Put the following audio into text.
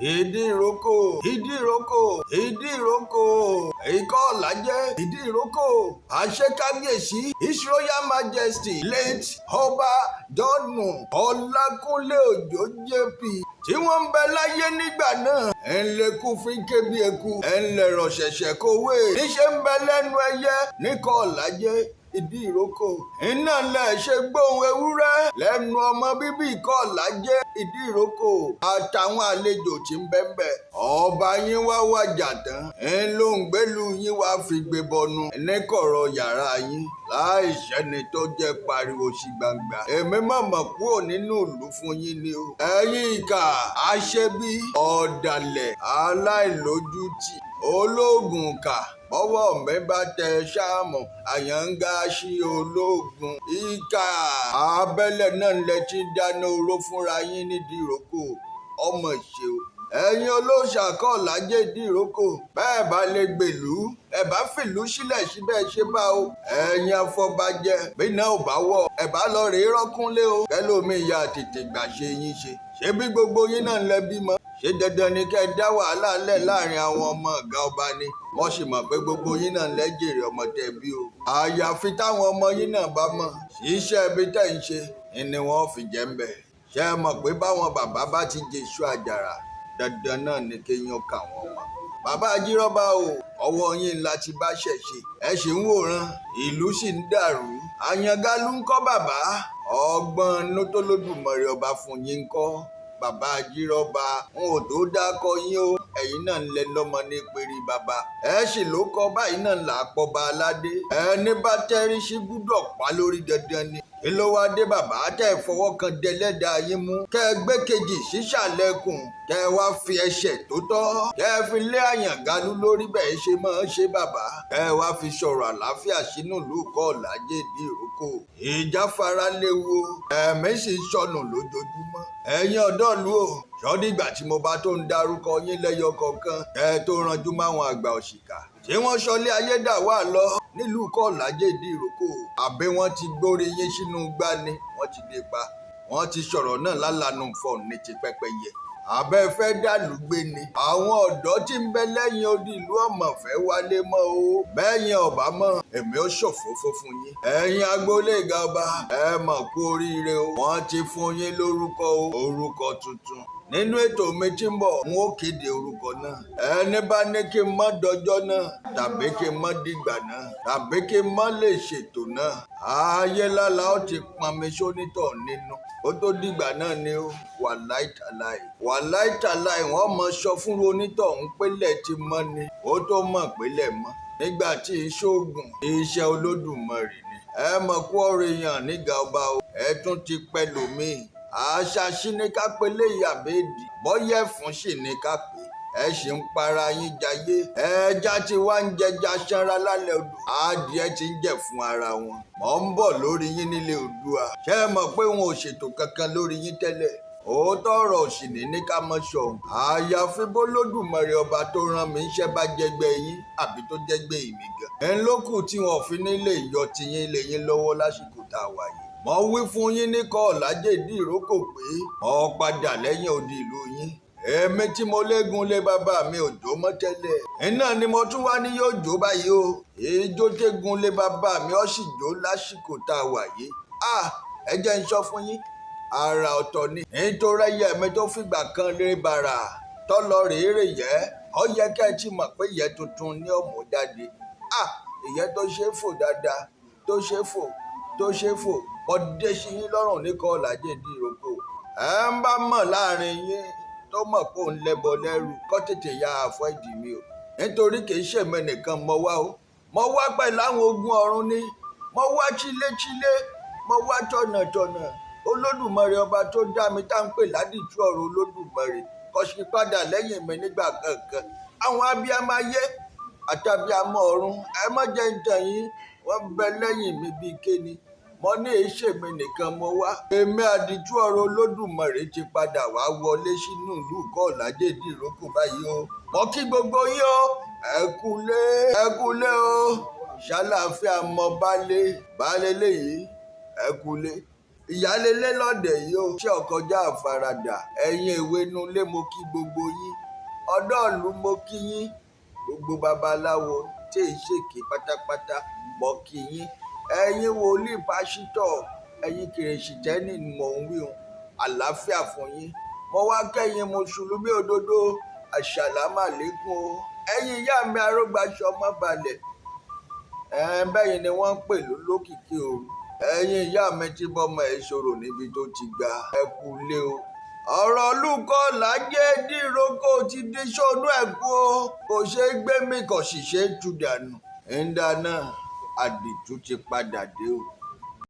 Ìdíròkò, Ìdíròkò, Ìdíròkò, ikọ̀ ọ̀làjẹ́ Ìdíròkò. Àṣẹ kábíyèsí, His Royal Majesty, late Ọba John Ọlákúnlé Òjó JP, tí wọ́n ń bẹ láyé nígbà náà, ńlẹ́kùn fi ń ké bí eku, ńlẹ̀rọ̀ ṣẹ̀ṣẹ̀ kówé níṣẹ́ ń bẹ lẹ́nu ẹyẹ níkọ̀ ọ̀làjẹ́ Ìdí Ìrókò. Iná lẹ̀ ṣe gbóhùn ewúrẹ́ lẹ́nu ọmọ bíbí ikọ̀ ọ̀làjẹ́ Ìdí Ìrókò àtàwọn àlejò tí ń bẹ́ńbẹ́. Ọba yín wá wàjà tán, ń ló ń gbélú yín wá fi gbé bọnu níkọ̀rọ̀ yàrá yín láì sẹ́ni tó jẹ́ pariwo sí gbangba. Èmi mọ̀mọ́ kúrò nínú ìlú fún yín ni o. Ẹ̀yin ìkà, aṣebi, ọ̀dàlẹ̀, aláìlójútì, ológun kà, bọ́wọ́ mi bá tẹ sáàmù àyànga sí ológun ìkà abẹ́lẹ̀ náà lẹ ti dáná oró fúnra yín nídìí ìrókò. Ọmọ ìṣe o, ẹ̀yin olóòṣà kọ́ lájẹ́ Ìdí Ìrókò. Bẹ́ẹ̀ bá lè gbèlú, ẹ̀ bá fìlú sílẹ̀ síbẹ̀ ṣe bá o. Ẹ̀yin afọbajẹ, bí náà ò bá wọ̀, ẹ̀ bá lọ rèé rọ́kúnlé o, kẹlòmíì ya tètè gbà ṣe yín ṣe. Ṣé bí gbogbo yín náà ń lẹ bímọ? Ṣé dandan ni kẹ́ ẹ dá wàhálà lẹ̀ láàrin àwọn ọmọ ọ̀gá ọba ni? Wọ́n sì mọ̀ pé gbogbo yín náà lẹ́ jèrè ọmọ tẹ́ bí o. Àyàfi táwọn ọmọ yín náà bá mọ̀ ṣiṣẹ́ ibi tẹ́ ń ṣe ni wọ́n fi jẹ́ ń bẹ̀. Ṣé ẹ mọ̀ pé báwọn bàbá bá ti jèṣu àjàrà, dandan náà ni kéèyàn kà wọ́n mọ́. Bàbá Ajírọ́bà o, ọwọ́ yín la ti bá ṣẹ̀ṣẹ̀, ẹ sì ń wòran, ìlú sì ń dàrú. Àyàngalú ń kọ́ bàbá, ọgbọ́n inú tó lódùmarè ọba fún yín ń kọ́. Bàbá Ajírọ́bà, n ò tó dákọ yín o, ẹ̀yin náà ń lẹ lọ́mọ ní pèrè bàbá. Ẹ sì ló kọ báyìí náà là á pọba aládé. Ẹni bá tẹ́rí sí gbúdọ̀ pa lórí, dandan ni. Kí ló wá dé, bàbá, tẹ́ ẹ fọwọ́ kan dẹlẹ́dàá yín mú, kẹ́ ẹ gbé kejì sísàlẹ̀kùn, kẹ́ ẹ wá fi ẹsẹ̀ tó tọ́, kẹ́ ẹ fi lé Àyàngalú lórí bẹ́ẹ̀ ṣe máa ń ṣe, bàbá? Kẹ́ ẹ wá fi sọ̀rọ̀ àlàáfíà sínú ìlú Kọ́ọ̀lájẹ́ Ìdí Ìrókò. Ìjáfara léwu, ẹ̀mí sì sọnù lójoojúmọ́. Ẹ̀yin ọ̀dọ́ ìlú o, sọ́dígbà tí mo bá tó ń darúkọ yín lẹ́yọ kọ̀ọ̀kan kẹ́ ẹ tó ranjú máwọn àgbà òṣìkà tí wọ́n sọlé ayédà wà lọ nílùú Kọ́ọ̀lájẹ́ Ìdí Ìrókò, àbí wọ́n ti gbórí yín sínú gbani, wọ́n ti dé pa, wọ́n ti sọ̀rọ̀ náà lálànà fọ̀n ní ti pẹ́pẹ́yẹ, àbẹ́ fẹ́ dàlú gbé ni? Àwọn ọ̀dọ́ tí ń bẹ lẹ́yìn odi ìlú ọmọ fẹ́ wálé mọ́ o. Bẹ́yìn ọ̀bá mọ́, èmi ó ṣòfófó fún yín. Ẹ̀yin agboolé ìgàba, ẹ mọ̀ kú oríire o, wọ́n ti fún yín lórúkọ o, orúkọ tuntun. Nínú ètò mi tí ń bọ̀, n ó kéde orúkọ náà. Ẹni bá ní kí n má dọjọ́ náà, tàbí kí n má dìgbà náà, tàbí kí n má lè ṣètò náà, ayé lálá ó ti pọnmi sónítọ̀ nínú ó tó dìgbà náà ni ó wàláìtàláì, wàláìtàláì. Wọ́n mọ sọ fún onítọ̀hún pélẹ̀ ti mọ́ ni ó tó mọ̀ pélẹ̀ mọ́ nígbà tí ìṣòògùn iṣẹ́ Olódùmarè ni. Ẹ mọ̀ kú ọ̀rọ̀ èèyàn nígbà ọba o, ẹ tún ti pẹ́ lòmíì. Àṣà sí ní ká pé léyìí àbẹ́ẹ̀dì bọ́yẹ̀ fún sì ní ká pé ẹ sì ń para yín jayé. Ẹja tí wá ń jẹja sanra lálẹ́ odò, adìẹ ti ń jẹ fún ara wọn. Mọ̀ ń bọ̀ lórí yín nílé Oòduà. Ṣé ẹ mọ̀ pé wọn ò ṣètò kankan lórí yín tẹ́lẹ̀? Òótọ́ ọ̀rọ̀ sì ní ká mọ́ sọ̀hún. Àyàfi bólódùmarè ọba tó rán mi iṣẹ́ bá jẹ́gbẹ́ yín àbí tó jẹ́gbẹ́ èmi gan. Ẹ̀ ń lókù tí wọn ò fi nílé yọ tiyín lé yín lọ́wọ́ lásìkò tá a wà yìí. Mo wí fún yín ní Kọ́ọ̀lájẹ́ Ìdí Ìrókò pé mo padà lẹ́yìn odi ìlú yín. Èmi tí mo léegun lé bàbá mi ò jó mọ́ tẹ́lẹ̀, iná ni mo tún wá ní yóò jó báyìí o. Ìjó tẹ́gun lé bàbá mi ó sì jó lásìkò tá a wà yìí. Ah, ẹ jẹ́ n sọ fún yín, àrà ọ̀tọ̀ ni, nítorí ẹyẹ mi tó fìgbà kan lé bàrà tọ́lọ rèére yẹ, ọ yẹ kẹ́ ẹ ti mọ̀ pé ìyẹ́ tuntun ní ọ̀mù jáde. Ah, ìyẹ́ tó ṣe é fò dáadáa, tó ṣe é fò, tó ṣe é fò. Ọdẹ sí yín lọ́rùn ní Kọ́ọ̀lájẹ́ Ìdí Ìrókò. Ẹ ń bá mọ̀ láàrin yín tó mọ̀ pé òun lẹ́bọ lẹ́rù, kó tètè ya àfọ́ ìdí mi o, nítorí kì í ṣèmi nìkan mo wá o. Mo wá pẹ̀lú àwọn ogun ọ̀run ni, mo wá chíléchílé, mo wá tọ̀nàtọ̀nà. Olódùmarè ọba tó dá mi tá ń pè ládìtú ọ̀rọ̀ Olódùmarè kò sì padà lẹ́yìn mi nígbà kankan. Àwọn abiyamọ ayé àtàbíamọ ọ̀run, ẹ má jẹ́ ń tàn yín, wọ́n bẹ lẹ́yìn mi bíi kéni. Mo ní èéṣèmi nìkan mo wá. Èmi àdìtú ọ̀rọ̀ Olódùmarè ti padà wá wọlé sínú ìlú Kọ́ọ̀lájẹ́ Ìdí Ìrókò báyìí o. Mo kí gbogbo yín o, ẹ kúlé, ẹ kúlé o, ṣàlàáfíà mọ baálé, baálé léyìí, ẹ kúlé. Ìyálélé lọ́dẹ̀ yìí o, ṣé ọkọjá àfaradà. Ẹ̀yin èwe nulẹ̀, mo kí gbogbo yín. Ọ̀dọ́ ìlú, mo kí yín. Gbogbo babaláwo tí ì ṣèké pátápátá, mo kí yín. Ẹ̀yin wòlíì, pásítọ̀, ẹ̀yin kìrìsìtẹ́nì ni mò ń wí o, àlàáfíà fún yín. Mo wá kẹ́yìn mùsùlùmí òdodo, àṣàlámàlẹ́kùn o. Ẹ̀yin ìyá mi arógbáṣọ mọ́ balẹ̀ ẹ̀, bẹ́yìn ni wọ́n ń pè lólókìkí òru. Ẹ̀yin ìyá mi tí bọ́mọ ẹ̀ ṣòro níbi tó ti ga, ẹ kú lé o. Ọ̀rọ̀ olùkọ́ làjẹ́ dìrókò ti di sóònù ẹ̀ kú o, kò ṣeé gbé mi, kò sì ṣeé tú dànù. Ńdá náà, àdìtú ti padà dé o.